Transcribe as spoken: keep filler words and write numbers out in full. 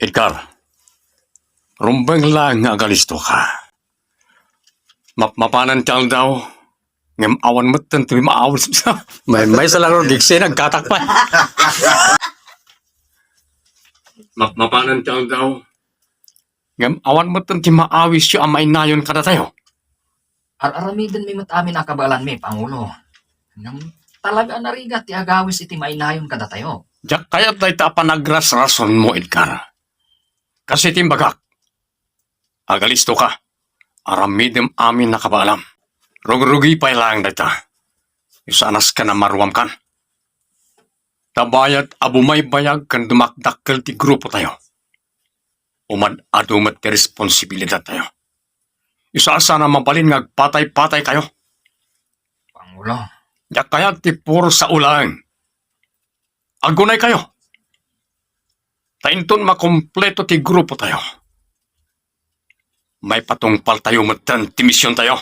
Edgar, rumbeng laeng nga agalistoka. Mapmapanan ti aldaw, ngem awan metten ti maawis. May, maysa lang ron, gigse, nagkatak pa. Mapmapanan ti aldaw, ngem awan metten ti maawis a mainayon kadatayo. Ar-aramidenmi met amin a kabaelanmi, Pangulo. Ngem talaga a narigat ti agawis iti mainayon kadatayo. Diak kayat dayta a panagrasrasonmo, Edgar. Kas iti imbagak, agalistoka, aramidem amin a kabaelam. Rugrugi pay laeng dayta. Isaanas ka na maruamkan. Ta bayat a bumaybayag ken dumakdakkel ti grupotayo, umad-adu met ti responsibilidattayo. Isaasan a mabalin nga agpatay-pataykayo. Pangulo. Diak kayat ti puro sao laeng. Agunaykayo. Ta inton makompleto ti grupotayo, maipatungpaltayo metten ti misiontayo.